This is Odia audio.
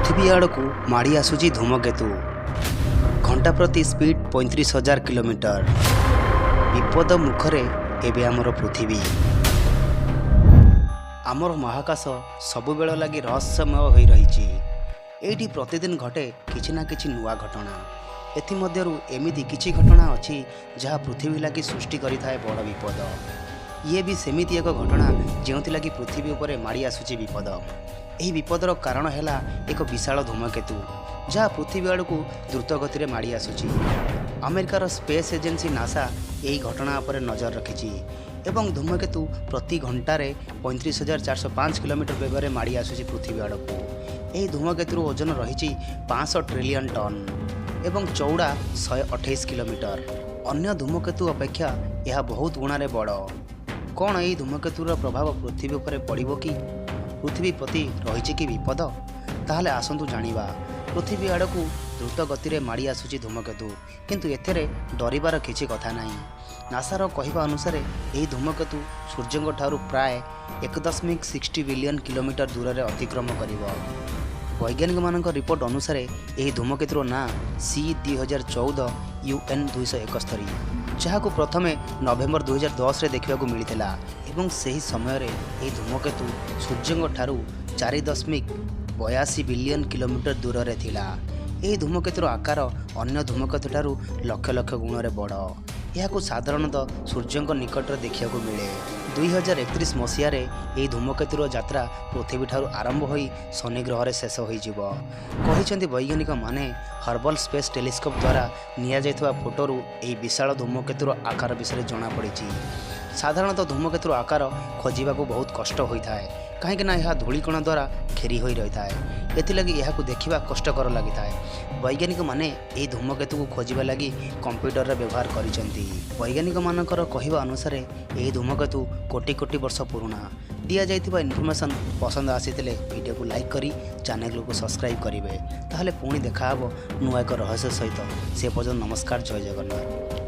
ପୃଥିବୀ ଆଡ଼କୁ ମାଡ଼ି ଆସୁଛି ଧୂମକେତୁ। ଘଣ୍ଟା ପ୍ରତି ସ୍ପିଡ୍ 35,000 କିଲୋମିଟର। ବିପଦ ମୁଖରେ ଏବେ ଆମର ପୃଥିବୀ। ଆମର ମହାକାଶ ସବୁବେଳ ଲାଗି ରହସ୍ୟମୟ ହୋଇ ରହିଛି। ଏଇଠି ପ୍ରତିଦିନ ଘଟେ କିଛି ନା କିଛି ନୂଆ ଘଟଣା। ଏଥିମଧ୍ୟରୁ ଏମିତି କିଛି ଘଟଣା ଅଛି, ଯାହା ପୃଥିବୀ ଲାଗି ସୃଷ୍ଟି କରିଥାଏ ବଡ଼ ବିପଦ। ଇଏ ବି ସେମିତି ଏକ ଘଟଣା, ଯେଉଁଥିଲାଗି ପୃଥିବୀ ଉପରେ ମାଡ଼ି ଆସୁଛି ବିପଦ। ଏହି ବିପଦର କାରଣ ହେଲା ଏକ ବିଶାଳ ଧୂମକେତୁ, ଯାହା ପୃଥିବୀ ଆଡ଼କୁ ଦ୍ରୁତ ଗତିରେ ମାଡ଼ି ଆସୁଛି। ଆମେରିକାର ସ୍ପେସ୍ ଏଜେନ୍ସି ନାସା ଏହି ଘଟଣା ଉପରେ ନଜର ରଖିଛି ଏବଂ ଧୂମକେତୁ ପ୍ରତି ଘଣ୍ଟାରେ 35,405 କିଲୋମିଟର ବେଗରେ ମାଡ଼ି ଆସୁଛି ପୃଥିବୀ ଆଡ଼କୁ। ଏହି ଧୂମକେତୁର ଓଜନ ରହିଛି 500 ଟ୍ରିଲିୟନ୍ ଟନ୍ ଏବଂ ଚଉଡ଼ା 128 କିଲୋମିଟର। ଅନ୍ୟ ଧୂମକେତୁ ଅପେକ୍ଷା ଏହା ବହୁତ ଗୁଣରେ ବଡ଼। କ'ଣ ଏହି ଧୂମକେତୁର ପ୍ରଭାବ ପୃଥିବୀ ଉପରେ ପଡ଼ିବ କି? ପୃଥିବୀ ପ୍ରତି ରହିଛି କି ବିପଦ? ତାହେଲେ ଆସନ୍ତୁ ଜାଣିବା। ପୃଥିବୀ ଆଡ଼କୁ ଦ୍ରୁତ ଗତିରେ ମାଡ଼ି ଆସୁଛି ଧୂମକେତୁ, କିନ୍ତୁ ଏଥିରେ ଡରିବାର କିଛି କଥା ନାହିଁ। ନାସାର କହିବା ଅନୁସାରେ, ଏହି ଧୂମକେତୁ ସୂର୍ଯ୍ୟଙ୍କ ଠାରୁ ପ୍ରାୟ 1.60 ବିଲିୟନ କିଲୋମିଟର ଦୂରରେ ଅତିକ୍ରମ କରିବ। ବୈଜ୍ଞାନିକମାନଙ୍କ ରିପୋର୍ଟ ଅନୁସାରେ, ଏହି ଧୂମକେତୁର ନାଁ ସି 2014 ୟୁଏନ୍ 271, ଯାହାକୁ ପ୍ରଥମେ ନଭେମ୍ବର 2010ରେ ଦେଖିବାକୁ ମିଳିଥିଲା ଏବଂ ସେହି ସମୟରେ ଏହି ଧୂମକେତୁ ସୂର୍ଯ୍ୟଙ୍କ ଠାରୁ 4.82 ବିଲିୟନ କିଲୋମିଟର ଦୂରରେ ଥିଲା। ଏହି ଧୂମକେତୁର ଆକାର ଅନ୍ୟ ଧୂମକେତୁ ଠାରୁ ଲକ୍ଷ ଲକ୍ଷ ଗୁଣରେ ବଡ଼। ଏହାକୁ ସାଧାରଣତଃ ସୂର୍ଯ୍ୟଙ୍କ ନିକଟରେ ଦେଖିବାକୁ ମିଳେ। 2031 ମସିହାରେ ଏହି ଧୂମକେତୁର ଯାତ୍ରା ପୃଥିବୀଠାରୁ ଆରମ୍ଭ ହୋଇ ଶନି ଗ୍ରହରେ ଶେଷ ହୋଇଯିବ, କହିଛନ୍ତି ବୈଜ୍ଞାନିକମାନେ। ହବଲ୍ ସ୍ପେସ୍ ଟେଲିସ୍କୋପ୍ ଦ୍ୱାରା ନିଆଯାଇଥିବା ଫଟୋରୁ ଏହି ବିଶାଳ ଧୂମକେତୁର ଆକାର ବିଷୟରେ ଜଣାପଡ଼ିଛି। ସାଧାରଣତଃ ଧୂମକେତୁର ଆକାର ଖୋଜିବାକୁ ବହୁତ କଷ୍ଟ ହୋଇଥାଏ, କାହିଁକିନା ଏହା ଧୂଳିକଣା ଦ୍ୱାରା ଘେରି ହୋଇ ରହିଥାଏ। ଏଥିଲାଗି ଏହାକୁ ଦେଖିବା କଷ୍ଟକର ଲାଗିଥାଏ। ବୈଜ୍ଞାନିକମାନେ ଏହି ଧୂମକେତୁକୁ ଖୋଜିବା ଲାଗି କମ୍ପ୍ୟୁଟରର ବ୍ୟବହାର କରିଛନ୍ତି। ବୈଜ୍ଞାନିକମାନଙ୍କର କହିବା ଅନୁସାରେ, ଏହି ଧୂମକେତୁ କୋଟି କୋଟି ବର୍ଷ ପୁରୁଣା। ଦିଆଯାଇଥିବା ଇନଫର୍ମେସନ୍ ପସନ୍ଦ ଆସିଥିଲେ ଭିଡ଼ିଓକୁ ଲାଇକ୍ କରି ଚ୍ୟାନେଲକୁ ସବସ୍କ୍ରାଇବ୍ କରିବେ। ତାହେଲେ ପୁଣି ଦେଖାହେବ ନୂଆ ଏକ ରହସ୍ୟ ସହିତ। ସେ ପର୍ଯ୍ୟନ୍ତ ନମସ୍କାର, ଜୟ ଜଗନ୍ନାଥ।